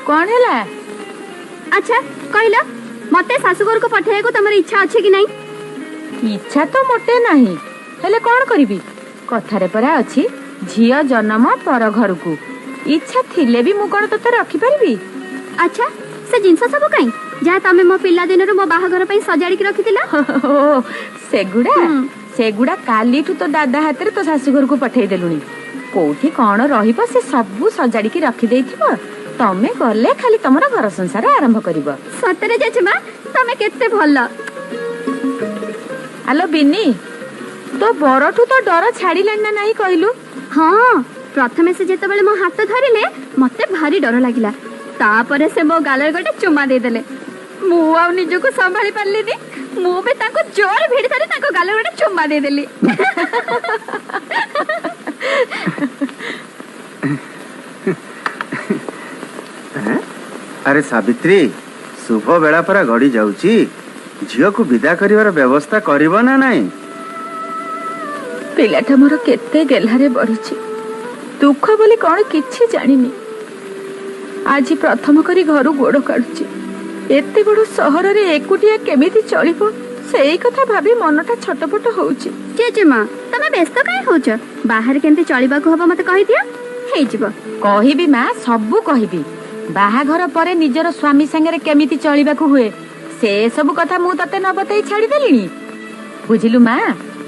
କଣ ହେଲା? ଆଚ୍ଛା କହିଲ, ମତେ ଶାଶୁଘରକୁ ପଠେଇବାକୁ ତମର ଇଚ୍ଛା ଅଛି କି ନାହିଁ? ଇଚ୍ଛା ତ ମୋଟେ ନାହିଁ, ହେଲେ କଣ କରିବି? କଥାରେ ପରା ଅଛି, ଝିଅ ଜନ୍ମ ପର ଘରକୁ। ଇଚ୍ଛା ଥିଲେ ବି ମୁଁ କଣ ତତେ ରଖିପାରିବି? ଆଚ୍ଛା, ସେ ଜିନିଷ ସବୁ କାଇଁ, ଯାହା ତମେ ମୋ ପିଲା ଦିନରୁ ମୋ ବାହାଘର ପାଇଁ ସଜାଡିକି ରଖିଥିଲ? ଓ, ସେଗୁଡା? ସେଗୁଡା କାଲିଠୁ ତୋ ଦାଦା ହାତରେ ତୋ ଶାଶୁଘରକୁ ପଠେଇ ଦେଲୁଣି। କୋଉଠି କଣ ରହିବ ସେ ସବୁ ସଜାଡିକି ରଖିଦେଇଥିବ। ତମେ ଗଲେ ଖାଲି ତମର ଘର ସଂସାର ଆରମ୍ଭ କରିବ। ସତରେ ଜେଜେମା, ତମେ କେତେ ଭଲ। ଆଲୋ ବିନି, ତୋ ବରଠୁ ତ ଡର ଛାଡିଲାଣି ନା ନାହିଁ କହିଲୁ? ହଁ, ପ୍ରଥମେ ସେ ଯେତେବେଳେ ମୋ ହାତ ଧରିଲେ ମତେ ଭାରି ଡର ଲାଗିଲା। ତାପରେ ସେ ମୋ ଗାଲରେ ଗୋଟେ ଚୁମା ଦେଇଦେଲେ। ମୁଁ ଆଉ ନିଜକୁ ସମ୍ଭାଳି ପାରିଲିନି। ମୁଁ ବି ତାଙ୍କୁ ଜୋର ଭିଡି ଧରି ତାଙ୍କ ଗାଲରେ ଗୋଟେ ଚୁମା ଦେଇଦେଲି। ଆରେ ସାବିତ୍ରୀ, ଶୁଭ ବେଳା ପରା ଗଡି ଯାଉଛି। ଝିଅକୁ ବିଦା କରିବାର ବ୍ୟବସ୍ଥା କରିବ ନା ନାଇଁ? ପିଲାଟା ମୋର କେତେ ଗେହ୍ଲାରେ ବଢିଛି, ଦୁଃଖ ବୋଲି କଣ କିଛି ଜାଣିନି। ଆଜି ପ୍ରଥମ କରି ଘରୁ ଗୋଡ କାଢୁଛି। ଏତେ ବଡ ସହରରେ ଏକୁଟିଆ କେମିତି ଚଳିବ, ସେଇ କଥା ଭାବି ମନଟା ଛଟପଟ ହଉଛି। ଜେଜେମା, ତମେ ବ୍ୟସ୍ତ କାଇଁ ହଉଛ? ବାହାରେ କେମିତି ଚଳିବାକୁ ହବ ମତେ କହିଦିଅ, ହେଇଯିବ। କହିବି ମା, ସବୁ କହିବି। ବାହାଘର ପରେ ନିଜର ସ୍ୱାମୀ ସାଙ୍ଗରେ କେମିତି ଚଳିବାକୁ ହୁଏ, ସେ ସବୁ କଥା ମୁଁ ତତେ ନ ବତେଇ ଛାଡିଦେଲିଣି। ବୁଝିଲୁ ମା,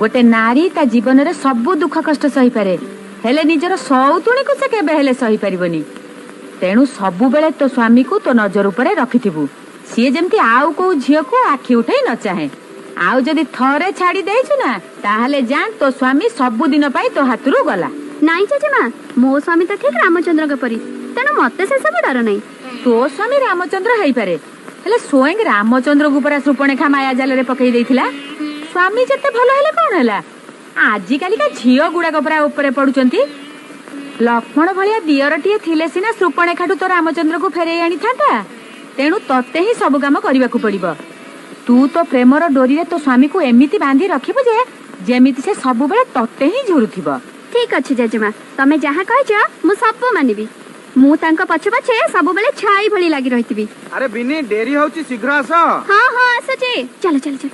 ଗୋଟେ ନାରୀ ତା ଜୀବନରେ ସବୁ ଦୁଃଖ କଷ୍ଟ ସହିପାରେ, ହେଲେ ନିଜର ସଉତୁଣୀକୁ ସେ କେବେ ହେଲେ ସହିପାରିବନି। ତେଣୁ ସବୁବେଳେ ତୋ ସ୍ୱାମୀକୁ ତୋ ନଜର ଉପରେ ରଖିଥିବୁ, ସିଏ ଯେମିତି ଆଉ କୋଉ ଝିଅକୁ ଆଖି ଉଠେଇ ନ ଚାହେଁ। ଆଉ ଯଦି ଥରେ ଛାଡି ଦେଇଛୁ ନା, ତାହେଲେ ଜାଣ ତୋ ସ୍ୱାମୀ ସବୁଦିନ ପାଇଁ ତୋ ହାତରୁ ଗଲା। ନାଇଁ ଜେଜେମା, ମୋ ସ୍ୱାମୀ ତ ଠିକ ରାମଚନ୍ଦ୍ରଙ୍କ ପରି, ତେଣୁ ମତେ ସେସବୁ ଡର ନାହିଁ। ତୋ ସ୍ୱାମୀ ରାମଚନ୍ଦ୍ର ହେଇପାରେ, ହେଲେ ସ୍ୱୟଂ ରାମଚନ୍ଦ୍ରକୁ ପରା ଶୂର୍ପଣଖା ମାୟା ଜାଲରେ ପକେଇ ଦେଇଥିଲା। ସ୍ୱାମୀ ଯେତେ ଭଲ ହେଲେ କଣ ହେଲା, ଆଜିକାଲିକା ଝିଅ ଗୁଡାକ ପରା ଉପରେ ପଡୁଛନ୍ତି। ଲକ୍ଷ୍ମଣ ଭଳିଆ ଦିଅରଟିଏ ଥିଲେ ସିନା ଶୂର୍ପଣଖାଠୁ ତୋ ରାମଚନ୍ଦ୍ରକୁ ଫେରେଇ ଆଣିଥାନ୍ତା। ତେଣୁ ତତେ ହିଁ ସବୁ କାମ କରିବାକୁ ପଡିବ। ତୁ ତୋ ପ୍ରେମର ଡୋରିରେ ତୋ ସ୍ୱାମୀକୁ ଏମିତି ବାନ୍ଧି ରଖିବୁ ଯେ ଯେମିତି ସେ ସବୁବେଳେ ତତେ ହିଁ ଝୁରୁଥିବ। ଠିକ ଅଛି ଜେଜେମା, ତମେ ଯାହା କହିଛ ମୁଁ ସବୁ ମାନିବି। ମୁଁ ତାଙ୍କ ପଛେ ପଛେ ସବୁବେଳେ ଛାଇ ଭଳି ଲାଗି ରହିଥିବି। ଆରେ ବିନି, ଡେରି ହଉଛି, ଶୀଘ୍ର ଆସ। ହଁ ହଁ, ଆସୁଛି। ଚାଲ ଚାଲ ଚାଲ।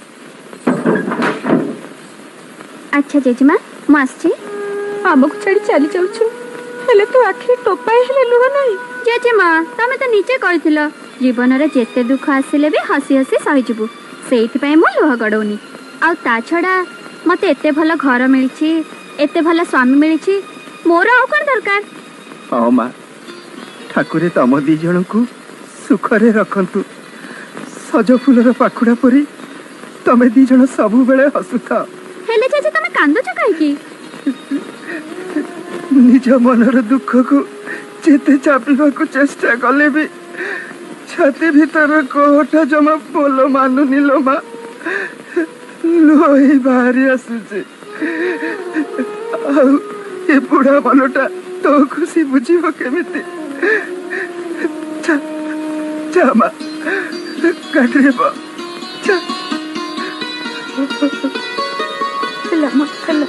ଆଚ୍ଛା ଜେଜେମା, ମୁଁ ଆସୁଛି। ଆମକୁ ଛାଡି ଚାଲି ଯାଉଛୁ, ହେଲେ ତୋ ଆଖିରେ ଟୋପାଏ ହେଲେ ଲୁହ ନାହିଁ। ଜେଜେମା, ତମେ ତ ନିଜେ କହିଥିଲ ଜୀବନରେ ଯେତେ ଦୁଃଖ ଆସିଲେ ବି ହସି ହସି ସହିଯିବୁ, ସେଇଥିପାଇଁ ମୁଁ ଲୁହ ଗଡଉନି। ଆଉ ତା ଛଡା ମତେ ଏତେ ଭଲ ଘର ମିଳିଛି, ଏତେ ଭଲ ସ୍ୱାମୀ ମିଳିଛି, ମୋର ଆଉ କଣ ଦରକାର? ହଁ ମା, ଠାକୁରେ ତମ ଦି ଜଣଙ୍କୁ ସୁଖରେ ରଖନ୍ତୁ। ସଜ ଫୁଲର ପାଖୁଡ଼ା ପରି ତମେ ଦି ଜଣ ସବୁବେଳେ ହସୁଥାଅ। ହେଲେ ଜେଜେ, ତମେ କାନ୍ଦୁଛ କାହିଁକି? ନିଜ ମନର ଦୁଃଖକୁ ଯେତେ ଚାପିବାକୁ ଚେଷ୍ଟା କଲେ ବି ଛାତି ଭିତର କୋହଟା ଜମା ବୋଲ ମାନୁନି ଲୋ ମା, ଲୁହ ହେଇ ବାହାରି ଆସୁଛି। ଆଉ ଏ ବୁଢା ମନଟା ତୋ ଖୁସି ବୁଝିବ କେମିତି? ଯା ମା, ଗାଡ଼ିରେ ବ, ଯା। ହେଲା ମା, ହେଲା।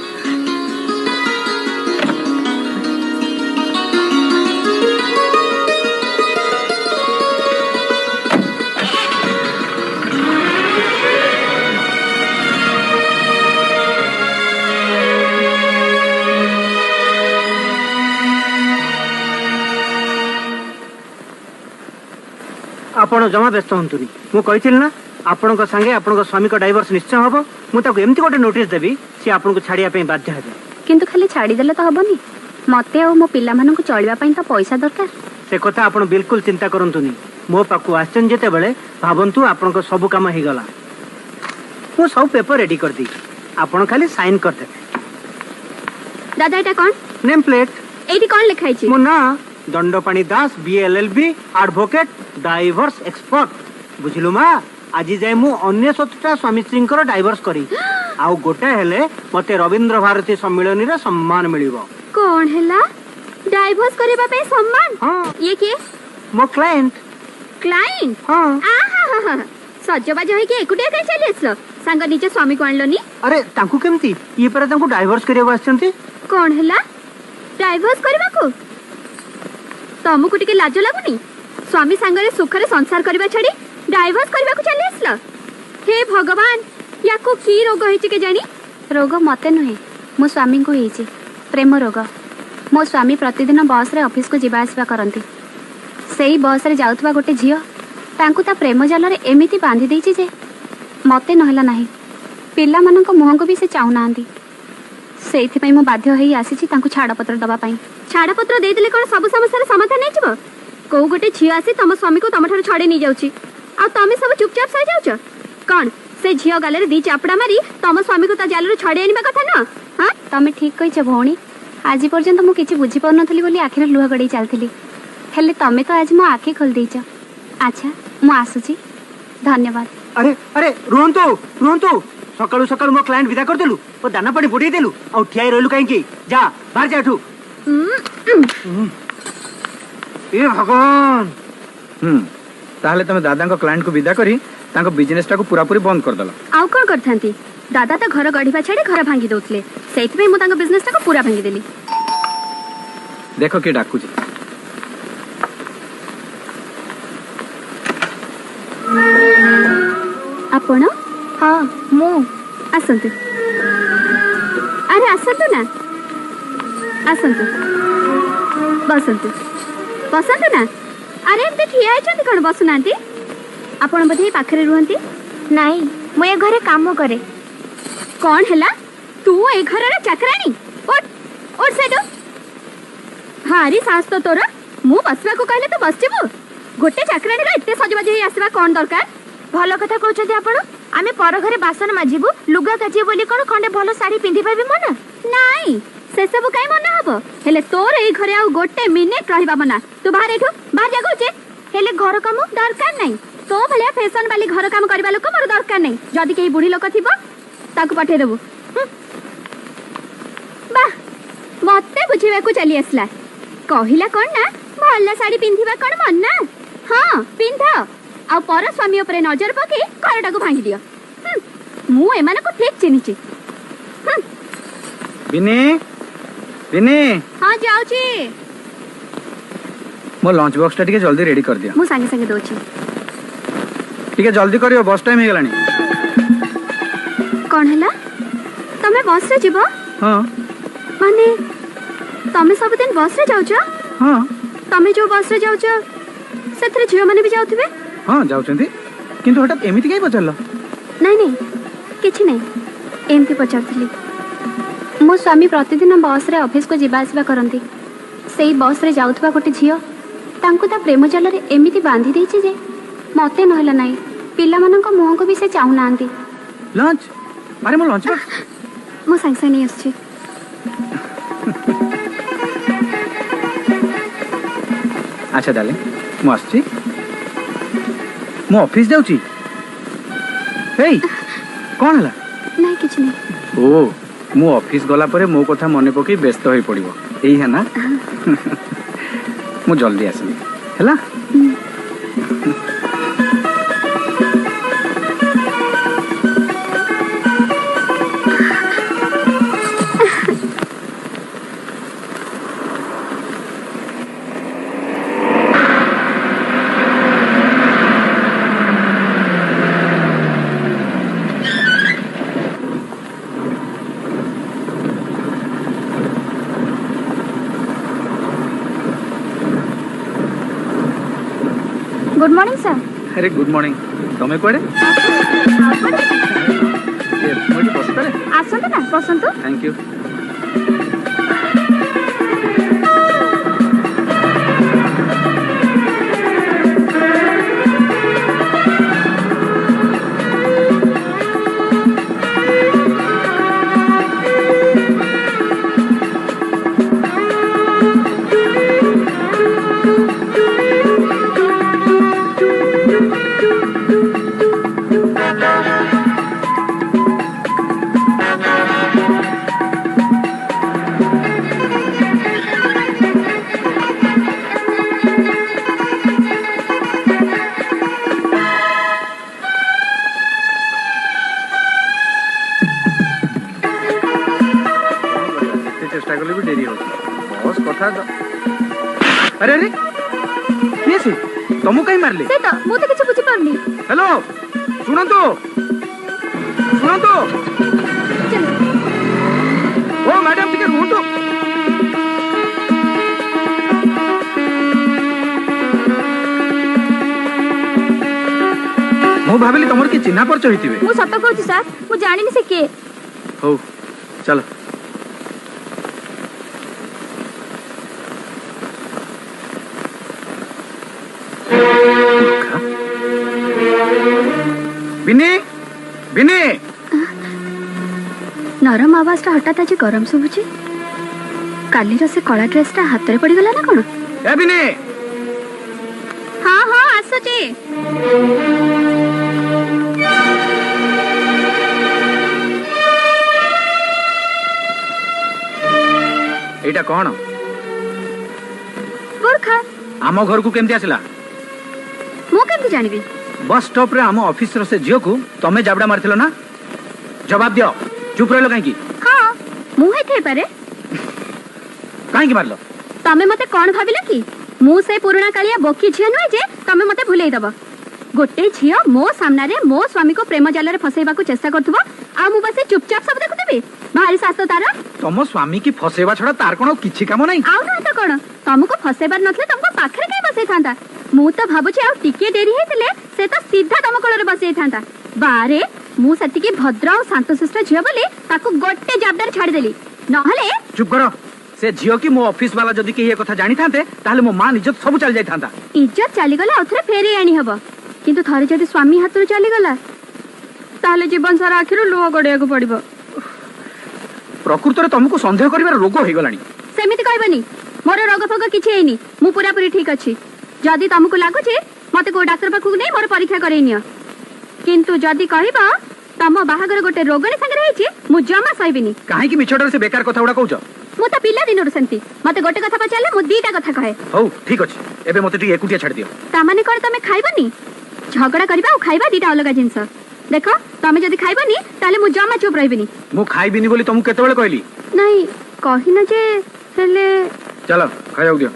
ଆପଣ ଜମା ବ୍ୟସ୍ତ ହୁଅନ୍ତୁନି। ମୁଁ କହିଥିଲି ନା, ଆପଣଙ୍କ ସାଙ୍ଗେ ଆପଣଙ୍କ ସ୍ୱାମୀଙ୍କ ଡାଇଭର୍ସ ନିଶ୍ଚୟ ହବ। ମୁଁ ତାକୁ ଏମିତି ଗୋଟେ ନୋଟିସ ଦେବି, ସିଏ ଆପଣଙ୍କୁ ଛାଡ଼ିବା ପାଇଁ ବାଧ୍ୟ ହେବେ। କିନ୍ତୁ ଖାଲି ଛାଡ଼ିଦେଲେ ତ ହବନି, ମତେ ଆଉ ମୋ ପିଲାମାନଙ୍କୁ ଚଳିବା ପାଇଁ ତ ପଇସା ଦରକାର। ସେ କଥା ଆପଣ ବିଲକୁଲ ଚିନ୍ତା କରନ୍ତୁନି। ମୋ ପାଖକୁ ଆସିଛନ୍ତି ଯେତେବେଳେ, ଭାବନ୍ତୁ ଆପଣଙ୍କ ସବୁ କାମ ହେଇଗଲା। ମୁଁ ସବୁ ପେପର ରେଡି କରିଦେଇଛି, ଆପଣ ଖାଲି ସାଇନ୍ କରିଦେବେ। ଦାଦା, ଏଇଟା କଣ? Name plate. ଏଇଠି କଣ ଲେଖା ହେଇଛି? ମୋ ନାଁ Dandapani Das, BLLB, advocate, divorce expert. ବୁଝିଲୁ ମା, ଆଜି ଯାଏ ମୁଁ 99ଟା ସ୍ୱାମୀ ସ୍ତ୍ରୀଙ୍କର ଡାଇଭର୍ସ କରିଛି। ଆଉ ଗୋଟେ ହେଲେ ମତେ ରବୀନ୍ଦ୍ର ଭାରତୀ ସମ୍ମିଳନୀରେ ସମ୍ମାନ ମିଳିବ। କଣ ହେଲା, ଡାଇଭର୍ସ କରିବା ପାଇଁ ସମ୍ମାନ? ହଁ। ଇଏ କିଏ? ମୋ କ୍ଲାଏଣ୍ଟ। କ୍ଲାଏଣ୍ଟ? ହଁ। ଆହା, ସଜବାଜ ହେଇକି ଏକୁଟିଆ କାଇଁ ଚାଲି ଆସିଲ? ସାଙ୍ଗ ନିଜ ସ୍ୱାମୀକୁ ଆଣିଲନି? ଆରେ ତାଙ୍କୁ କେମିତି, ଇଏ ପରା ତାଙ୍କୁ ଡାଇଭର୍ସ କରିବାକୁ ଆସିଛନ୍ତି। କଣ ହେଲା, ଡାଇଭର୍ସ କରିବାକୁ? ତମକୁ ଟିକେ ଲାଜ ଲାଗୁନି? ସ୍ୱାମୀ ସାଙ୍ଗରେ ସୁଖରେ ସଂସାର କରିବା ଛାଡି ଡାଇଭର୍ସ କରିବାକୁ ଚାଲି ଆସିଲ। ହେ ଭଗବାନ, ୟାକୁ କି ରୋଗ ହେଇଛି କେଜାଣି? ରୋଗ ମତେ ନୁହେଁ, ମୋ ସ୍ୱାମୀଙ୍କୁ ହେଇଛି ପ୍ରେମ ରୋଗ। ମୋ ସ୍ୱାମୀ ପ୍ରତିଦିନ ବସ୍ରେ ଅଫିସକୁ ଯିବା ଆସିବା କରନ୍ତି। ସେଇ ବସ୍ରେ ଯାଉଥିବା ଗୋଟେ ଝିଅ ତାଙ୍କୁ ତା ପ୍ରେମ ଜାଲରେ ଏମିତି ବାନ୍ଧି ଦେଇଛି ଯେ ମତେ ନହେଲା ନାହିଁ, ପିଲାମାନଙ୍କ ମୁହଁକୁ ବି ସେ ଚାହୁଁନାହାନ୍ତି। ସେଇଥିପାଇଁ ମୁଁ ବାଧ୍ୟ ହେଇ ଆସିଛି ତାଙ୍କୁ ଛାଡ଼ପତ୍ର ଦେବା ପାଇଁ। ଛାଡ଼ପତ୍ର ଦେଇଦେଲେ କଣ ସବୁ ସମସ୍ୟାର ସମାଧାନ ହେଇଯିବ? କୋଉ ଗୋଟେ ଝିଅ ଆସି ତମ ସ୍ୱାମୀକୁ ତମଠାରୁ ଛଡେଇ ନେଇଯାଉଛି, ଆଉ ତମେ ସବୁ ଚୁପଚାପ ସହିଯାଉଛ? କଣ ସେ ଝିଅ ଗାଲରେ ଦି ଚାପଡ଼ା ମାରି ତମ ସ୍ୱାମୀକୁ ତା ଜାଲରୁ ଛଡେଇ ଆଣିବା କଥା ନୁହଁ? ହଁ, ତମେ ଠିକ କହିଛ ଭଉଣୀ। ଆଜି ପର୍ଯ୍ୟନ୍ତ ମୁଁ କିଛି ବୁଝିପାରୁନଥିଲି ବୋଲି ଆଖିରେ ଲୁହ ଗଡ଼େଇ ଚାଲିଥିଲି, ହେଲେ ତମେ ତ ଆଜି ମୋ ଆଖି ଖୋଲି ଦେଇଛ। ଆଚ୍ଛା, ମୁଁ ଆସୁଛି, ଧନ୍ୟବାଦ। ଆରେ ଆରେ, ରୁହନ୍ତୁ ରୁହନ୍ତୁ। ସକାଳୁ ସକାଳୁ ମୋ କ୍ଲାଏଣ୍ଟ ବିଦା କରିଦେଲୁ ଓ ଦାନା ପାଣି ବୁଡେଇ ଦେଲୁ, ଆଉ ଠିଆ ହେଇ ରହିଲୁ କାହିଁକି? ଯା, ବାହାର ଯା ଏଠୁ। ଏ ଭଗବାନ! ହୁଁ, ତାହେଲେ ତମେ ଦାଦାଙ୍କ କ୍ଲାଏଣ୍ଟକୁ ବିଦା କରି ତାଙ୍କ ବିଜନେସଟାକୁ ପୁରାପୁରି ବନ୍ଦ କରିଦେଲ। ଆଉ କଣ କରିଥାନ୍ତି? ଦାଦା ତ ଘର ଗଢିବା ଛାଡି ଘର ଭାଙ୍ଗି ଦଉଥିଲେ, ସେଇଥିପାଇଁ ମୁଁ ତାଙ୍କ ବିଜନେସଟାକୁ ପୁରା ଭାଙ୍ଗିଦେଲି। ଦେଖ କିଏ ଡାକୁଛି। ଆପଣ? ହଁ, ମୁଁ। ଆସନ୍ତୁ, ଆରେ ଆସନ୍ତୁ ନା, ଆସନ୍ତୁ, ବସନ୍ତୁ, ବସନ୍ତୁ ନା। ଆରେ ଏମିତି ଠିଆ ହେଇଛନ୍ତି କଣ, ବସୁନାହାନ୍ତି? ଆପଣ ବୋଧେ ଏଇ ପାଖରେ ରୁହନ୍ତି? ନାଇଁ, ମୁଁ ଏ ଘରେ କାମ କରେ। କଣ ହେଲା, ତୁ ଏ ଘରର ଚାକରାଣୀ? ଉଠ, ଉଠ ସେଠୁ। ଭାରି ସାହସ ତ ତୋର, ମୁଁ ବସିବାକୁ କହିଲେ ତୁ ବସିଯିବୁ? ଗୋଟେ ଚାକରାଣୀର ଏତେ ସଜବାଜ ହେଇ ଆସିବା କଣ ଦରକାର? ଭଲ କଥା କହୁଛନ୍ତି ଆପଣ। ଆମେ ପର ଘରେ ବାସନ ମାଜିବୁ, ଲୁଗା କାଚିବୁ ବୋଲି କଣ ଖଣ୍ଡେ ଭଲ ଶାଢୀ ପିନ୍ଧିବା ବି ମନା? ନାଇଁ, ସେସବୁ କାଇଁ ମନା ହବ, ହେଲେ ତୋର ଏଇ ଘରେ ଆଉ ଗୋଟେ ମିନିଟ ରହିବା ମନା। ତୁ ବାହାର ଏଠୁ, ବାହାର ଯା କହୁଛି। ହେଲେ ଘର କାମ? ଦରକାର ନାହିଁ। ତୋ ଭଳିଆ ଫେସନ ବାଲି ଘର କାମ କରିବା ଲୋକ ମୋର ଦରକାର ନାହିଁ। ଯଦି କେହି ବୁଢୀ ଲୋକ ଥିବ ତାକୁ ପଠେଇଦେବୁ। ବାহ, ମତେ ବୁଝିବାକୁ ଚାଲି ଆସିଲା। କହିଲା କଣ ନା ଭଲ ଶାଢୀ ପିନ୍ଧିବା କଣ ମନା? ହଁ, ପିନ୍ଧ, ଆଉ ପର ସ୍ୱାମୀ ଉପରେ ନଜର ପକେଇ ଘରଟାକୁ ଭାଙ୍ଗି ଦିଅ। ମୁଁ ଏମାନଙ୍କୁ ଠିକ ଚିହ୍ନିଛି। ବିନି, ବିନି। ହଁ, ଯାଉଛି। ମୋ ଲଞ୍ଚ ବକ୍ସଟା ଟିକେ ଜଲ୍ଦି ରେଡି କରିଦିଅ। ମୁଁ ସାଙ୍ଗେ ସାଙ୍ଗେ ଦଉଛି। ଟିକେ ଜଲ୍ଦି କରିବ, ବସ୍ ଟାଇମ୍ ହେଇଗଲାଣି। କଣ ହେଲା, ତମେ ବସରେ ଯିବ? ହଁ। ମାନେ ତମେ ସବୁଦିନ ବସରେ ଯାଉଛ? ହଁ। ତମେ ଯୋଉ ବସରେ ଯାଉଛ ସେଥିରେ ଝିଅମାନେ ବି ଯାଉଥିବେ? ହଁ, ଯାଉଛନ୍ତି। କିନ୍ତୁ ହଠାତ୍ ଏମିତି କାଇଁ ପଚାରିଲ? ନାଇଁ ନାଇଁ, କିଛି ନାଇଁ, ଏମିତି ପଚାରୁଥିଲି। ମୋ ସ୍ୱାମୀ ପ୍ରତିଦିନ ବସ୍ରେ ଅଫିସକୁ ଯିବା ଆସିବା କରନ୍ତି। ସେଇ ବସ୍ରେ ଯାଉଥିବା ଗୋଟେ ଝିଅ ତାଙ୍କୁ ତା ପ୍ରେମ ଜାଲରେ ଏମିତି ବାନ୍ଧି ଦେଇଛି ଯେ ମତେ ନହେଲା ନାହିଁ, ପିଲାମାନଙ୍କ ମୁହଁକୁ ବି ସେ ଚାହୁଁନାହାନ୍ତି। ଲଞ୍ଚ, ଆରେ ମୋ ଲଞ୍ଚ ବକ୍ସ! ମୁଁ ସାଙ୍ଗେ ସାଙ୍ଗେ ନେଇ ଆସୁଛି। ଆଚ୍ଛା ଡାର୍ଲିଂ, ମୁଁ ଆସୁଛି, ମୁଁ ଅଫିସ ଯାଉଛି। ହେଇ, କଣ ହେଲା? ନାଇଁ, କିଛି ନାହିଁ। ଓ, ମୁଁ ଅଫିସ ଗଲା ପରେ ମୋ କଥା ମନେ ପକେଇ ବ୍ୟସ୍ତ ହୋଇ ପଡ଼ିବ, ଏଇଆ ନା? ମୁଁ ଜଲ୍ଦି ଆସିବି, ହେଲା? Good morning sir. ଆରେ ଗୁଡ୍ ମର୍ଣ୍ଣିଂ। ତମେ କୁଆଡ଼େ? ମୁଁ ଏଠି ବସିପାରେ? ଆସନ୍ତୁ ନା, ବସନ୍ତୁ। Thank you. ଯେତେ ଚେଷ୍ଟା କଲେ ବି ଡେରି ହଉଛି ବସ୍ କଥା। ଆରେ ଆରେ, କିଏ ସେ? ତମକୁ କାହିଁ ମାରିଲେ? ସେ ତ ମୁଁ ତ କିଛି ବୁଝିପାରୁନି। ହ୍ୟାଲୋ, ଶୁଣନ୍ତୁ ଶୁଣନ୍ତୁ। ଓ ମ୍ୟାଡାମ, ଟିକେ ରୁହନ୍ତୁ। ମୁଁ ଭାବିଲି ତମର କିଏ ଚିହ୍ନା ପରିଚୟ ହେଇଥିବେ। ମୁଁ ସତ କହୁଛି ସାର୍, ମୁଁ ଜାଣିନି ସେ କିଏ। ହଉ ଚାଲ। ବିନି, ବିନି। ନରମ ଆବାଜଟା ହଠାତ୍ ଆଜି ଗରମ ଶୁଭୁଛି। କାଲିର ସେ କଳା ଡ୍ରେସଟା ହାତରେ ପଡିଗଲା ନା କଣ? ଏ ବିନି। ହଁ ହଁ, ଆସୁଛି। ଏଇଟା କଣ? ବୁର୍ଖା। ଆମ ଘରକୁ କେମିତି ଆସିଲା? ମୁଁ କେମିତି ଜାଣିବି? ବସ୍ ଷ୍ଟପରେ ଆମ ଅଫିସର ସେ ଝିଅକୁ ତମେ ଜାବଡା ମାରିଥିଲ ନା? ଜବାବ ଦିଅ, ଚୁପ ରହିଲ କାହିଁକି? ହଁ, ମୁଁ ହେଇଥାଇପାରେ। କାହିଁକି ମାରିଲ? ତମେ ମତେ କଣ ଭାବିଲ କି? ମୁଁ ସେ ପୁରୁଣା କାଳିଆ ବୋକି ଝିଅ ନୁହେଁ ଯେ ତମେ ମତେ ଭୁଲେଇ ଦବ। ଗୋଟେ ଝିଅ ମୋ ସାମ୍ନାରେ ମୋ ସ୍ୱାମୀକୁ ପ୍ରେମ ଜାଲରେ ଫସେଇବାକୁ ଚେଷ୍ଟା କରୁଥିବ ଆଉ ମୁଁ ବସି ଚୁପଚାପ ସବୁ ଦେଖୁଥିବି? ଭାରି ଶାସ୍ତ୍ର ତାର। ତମ ସ୍ୱାମୀ କି ଫସେଇବା ଛଡା ତାର କଣ ଆଉ କିଛି କାମ ନାହିଁ? ଆଉ ନୁହେଁ ତ କଣ? ତମକୁ ଫସେଇବାର ନଥିଲେ ତମକୁ ପାଖରେ କାଇଁ ବସେଇଥାନ୍ତା? ମୁଁ ତ ଭାବୁଛି ଆଉ ଟିକେ ଡେରି ହେଇଥିଲେ ସେ ତ ସିଧା ତମ କୋଳରେ ବସିଯାଇଥାନ୍ତା। ବାରେ, ମୁଁ ସେତିକି ଭଦ୍ର ଆଉ ଶାନ୍ତଶିଷ୍ଟ ଝିଅ ବୋଲି ତାକୁ ଗୋଟେ ଜାବଡାରେ ଛାଡିଦେଲି, ନହେଲେ। ଚୁପ କର। ସେ ଝିଅ କି ମୋ ଅଫିସ ବାଲା ଯଦି କେହି ଏ କଥା ଜାଣିଥାନ୍ତେ, ତାହେଲେ ମୋ ମା ନିଜ ସବୁ ଚାଲି ଯାଇଥାନ୍ତା। ଇଜ୍ଜତ ଚାଲିଗଲେ ଆଉ ଥରେ ଫେରେଇ ଆଣି ହବ, କିନ୍ତୁ ଥରେ ଯଦି ସ୍ୱାମୀ ହାତରୁ ଚାଲିଗଲା ତାହେଲେ ଜୀବନ ସାରା ଆଖିରୁ ଲୁହ ଗଡିବାକୁ ପଡିବ। ପ୍ରକୃତରେ ତମକୁ ସନ୍ଦେହ କରିବାର ରୋଗ ହେଇଗଲାଣି। ସେମିତି କହିବନି, ମୋର ରୋଗ ଫୋଗ କିଛି ହେଇନି, ମୁଁ ପୁରାପୁରି ଠିକ ଅଛି। ଯଦି ତମକୁ ଲାଗୁଛି ମତେ କୋଉ ଡାକ୍ତର ପାଖକୁ ନେଇ ମୋର ପରୀକ୍ଷା କରେଇ ନିଅ, କିନ୍ତୁ ଯଦି କହିବ ତମ ବାହାଘର ଗୋଟେ ରୋଗଣୀ ସାଙ୍ଗରେ ହେଇଛି, ମୁଁ ଜମା ସହିବିନି। କାହିଁକି ମିଛଟାରେ ସେ ବେକାର କଥା ଗୁଡା କହୁଛ? ମୁଁ ତ ପିଲା ଦିନରୁ ସେମିତି, ମତେ ଗୋଟେ କଥା ପଚାରିଲେ ମୁଁ ଦିଟା କଥା କହେ। ହଉ ଠିକ ଅଛି, ଏବେ ମତେ ଟିକେ ଏକୁଟିଆ ଛାଡି ଦିଅ। ତାମାନେ କଣ ତମେ ଖାଇବନି? ଝଗଡା କରିବା ଆଉ ଖାଇବା ଦିଟା ଅଲଗା ଜିନିଷ। ଦେଖ, ତମେ ଯଦି ଖାଇବନି ତାହେଲେ ମୁଁ ଜମା ଚୁପ ରହିବିନି। ମୁଁ ଖାଇବିନି ବୋଲି ତମକୁ କେତେବେଳେ କହିଲି? ନାଇଁ କହିନ ଯେ, ହେଲେ ଚାଲ ଖାଇବାକୁ ଦିଅ।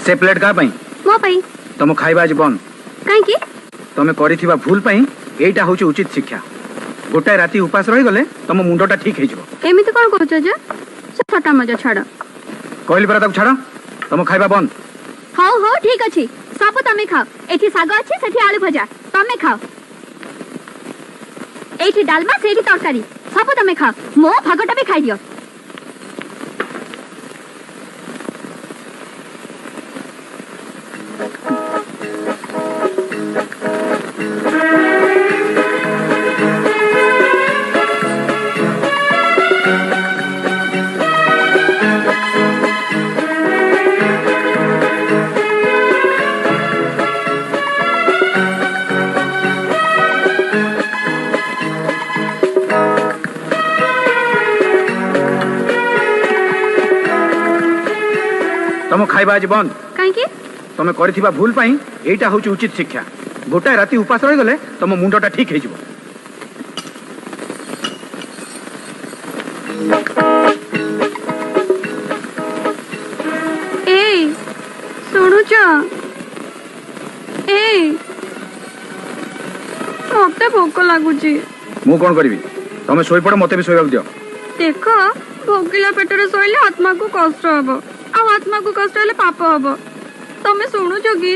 ସେ ପ୍ଲେଟ୍ କାହା ପାଇଁ? ମୋ ପାଇଁ। ତମ ଖାଇବା ଆଜି ବନ୍ଦ। କାହିଁକି? ତମେ କରିଥିବା ଭୁଲ ପାଇଁ ଏଇଟା ହଉଛି ଉଚିତ ଶିକ୍ଷା। ଗୋଟାଏ ରାତି ଉପାସ ରହିଗଲେ ତମ ମୁଣ୍ଡଟା ଠିକ ହେଇଯିବ। ଏମିତି କଣ କହୁଛ ଯେ? ସେ ଥଟା ମଜା ଛାଡ। କହିଲି ପରା ତାକୁ ଛାଡ, ତମ ଖାଇବା ବନ୍ଦ। ହଉ ହଉ ଠିକ ଅଛି, ସବୁ ତମେ ଖାଅ। ଏଠି ଶାଗ ଅଛି, ସେଠି ଆଳୁ ଭଜା, ତମେ ଖାଅ। ଏଇଠି ଡାଲମା, ସେଇଠି ତରକାରୀ, ସବୁ ତମେ ଖାଅ। ମୋ ଭାଗଟା ବି ଖାଇଦିଅ। ତମ ଖାଇବା ଆଜି ବନ୍ଦ। କାହିଁକି? ତମେ କରିଥିବା ଭୁଲ ପାଇଁ ଏଇଟା ହଉଛି ଉଚିତ ଶିକ୍ଷା। ଗୋଟାଏ ରାତି ଉପାସ ରହିଗଲେ ତମ ମୁଣ୍ଡଟା ଠିକ ହେଇଯିବ। ଏଇ ଶୁଣୁଛ? ଏଇ ମତେ ଭୋକ ଲାଗୁଛି। ମୁଁ କଣ କରିବି? ତମେ ଶୋଇପଡ, ମତେ ବି ଶୋଇବାକୁ ଦିଅ। ଦେଖ, ଭୋକିଲା ପେଟରେ ଶୋଇଲେ ଆତ୍ମାକୁ କଷ୍ଟ ହବ, ଆଉ ଆତ୍ମାକୁ କଷ୍ଟ ହେଲେ ପାପ ହବ। ତମେ ଶୁଣୁଛ କି?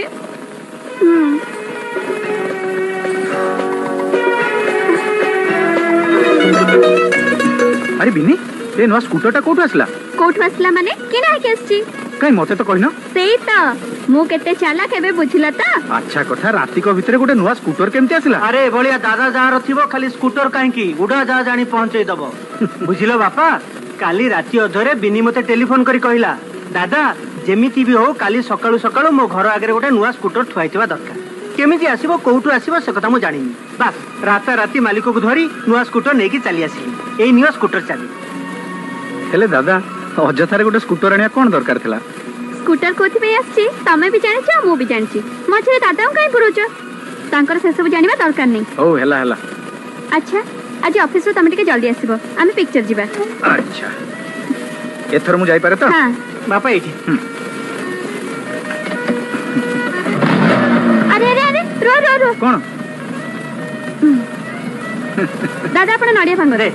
ଆରେ ବିନି, ଏ ନୂଆ ସ୍କୁଟରଟା କୋଉଠୁ ଆସିଲା? କୋଉଠୁ ଆସିଲା ମାନେ କିଣା ହେଇକି ଆସିଛି। କାଇଁ ମତେ ତ କହିନ? ସେଇ ତ, ମୁଁ କେତେ ଚାଲାକ ଏବେ ବୁଝିଲ ତ? ଆଚ୍ଛା କଥା, ରାତିକ ଭିତରେ ଗୋଟେ ନୂଆ ସ୍କୁଟର କେମିତି ଆସିଲା? ଆରେ ଏଭଳିଆ ଦାଦା ଯାହାର ଥିବ ଖାଲି ସ୍କୁଟର କାହିଁକି, ଉଡା ଜାହାଜ ଆଣି ପହଞ୍ଚେଇ ଦବ। ବୁଝିଲ ବାପା, କାଲି ରାତି ଅଧରେ ବିନି ମତେ ଟେଲିଫୋନ କରି କହିଲା, ଦାଦା ଯେମିତି ବି ହଉ କାଲି ସକାଳୁ ସକାଳୁ ମୋ ଘର ଆଗରେ ଗୋଟେ ନୂଆ ସ୍କୁଟର ଥୁଆ ହେଇଥିବା ଦରକାର। କେମିତି ଆସିବ, କୋଉଠୁ ଆସିବ ସେ କଥା ମୁଁ ଜାଣିନି। ବାସ୍ ରାତାରାତି ମାଲିକକୁ ଧରି ନୂଆ ସ୍କୁଟର ନେଇକି ଚାଲି ଆସିଲି। ଏଇ ନିଅ ସ୍କୁଟର ଚାଲି। ହେଲେ ଦାଦା, ଅଯଥାରେ ଗୋଟେ ସ୍କୁଟର ଆଣିବା କଣ ଦରକାର ଥିଲା? ସ୍କୁଟର କୋଉଥିପାଇଁ ଆସିଛି ତମେ ବି ଜାଣିଛ ଆଉ ମୁଁ ବି ଜାଣିଛି। ମଝିରେ ଦାଦାଙ୍କୁ କାଇଁ ପୁରଉଛ? ତାଙ୍କର ସେସବୁ ଜାଣିବା ଦରକାର ନାହିଁ। ହଉ ହେଲା ହେଲା। ଆଚ୍ଛା, ଆଜି ଅଫିସରୁ ତମେ ଟିକେ ଜଲ୍ଦି ଆସିବ, ଆମେ ପିକ୍ଚର ଯିବା। ଆଚ୍ଛା, ଏଥର ମୁଁ ଯାଇପାରେ ତ? ହଁ। ବାପା ଏଇଠି। ଆରେ ଆରେ ଆରେ, ରୁହ ରୁହ ରୁହ। କଣ? ଦାଦା, ଆପଣ ନଡ଼ିଆ ଭାଙ୍ଗ। ଦେ।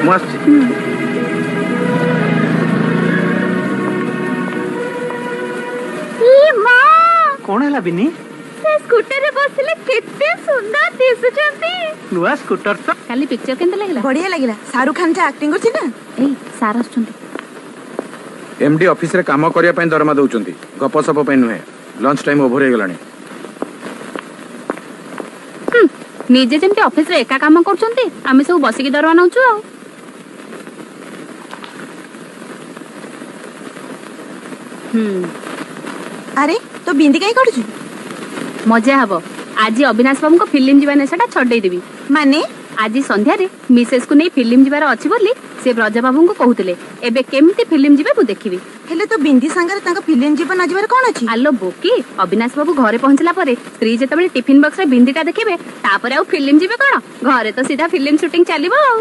ମୁଁ ଆସୁଛି। ଇ ମା! କଣ ହେଲା ବିନି? ସେ ସ୍କୁଟରରେ ବସିଲେ କେତେ ସୁନ୍ଦର ଦିଶୁଛନ୍ତି। ନୂଆ ସ୍କୁଟର ତ। କାଲି ପିକ୍ଚର କେମିତି ଲାଗିଲା? ବଢିଆ ଲାଗିଲା। ଶାହରୁଖ ଖାନ ଯାହା ଆକ୍ଟିଂ କରୁଛି ନା! ଏଇ, ସାର୍ ଆସୁଛନ୍ତି। ଏମଡି ଅଫିସରେ କାମ କରିବା ପାଇଁ ଦରମା ଦଉଛନ୍ତି, ଗପସପ ପାଇଁ ନୁହେଁ। ଲଞ୍ଚ ଟାଇମ ଓଭର ହେଇଗଲାଣି। ନିଜେ ଯେମିତି ଅଫିସରେ ଏକା କାମ କରୁଛନ୍ତି, ଆମେ ସବୁ ବସିକି ଦରମା ନଉଛୁ ଆଉ। ହୁଁ। ଆରେ, ତୋ ବିନ୍ଦି କାଇଁ କାଢୁଛୁ? ମଜା ହବ। ଆଜି ଅବିନାଶ ବାବୁଙ୍କ ଫିଲ୍ମ ଯିବା ନେଶାଟା ଛଡେଇ ଦେବି। ମାନେ? ଆଜି ସନ୍ଧ୍ୟାରେ ମିସେସକୁ ନେଇ ଫିଲ୍ମ ଯିବାର ଅଛି ବୋଲି ସେ ବ୍ରଜବାବୁଙ୍କୁ କହୁଥିଲେ। ଏବେ କେମିତି ଫିଲ୍ମ ଯିବେ ମୁଁ ଦେଖିବି। ହେଲେ ତୋ ବିନ୍ଦି ସାଙ୍ଗରେ ତାଙ୍କ ଫିଲ୍ମ ଯିବ ନ ଯିବାର କଣ ଅଛି? ଆଲୋ ବୋକି, ଅବିନାଶ ବାବୁ ଘରେ ପହଞ୍ଚିଲା ପରେ ସ୍ତ୍ରୀ ଯେତେବେଳେ ଟିଫିନ ବକ୍ସରେ ବିନ୍ଦିଟା ଦେଖିବେ, ତାପରେ ଆଉ ଫିଲ୍ମ ଯିବେ କଣ, ଘରେ ତ ସିଧା ଫିଲ୍ମ ସୁଟିଂ ଚାଲିବ ଆଉ।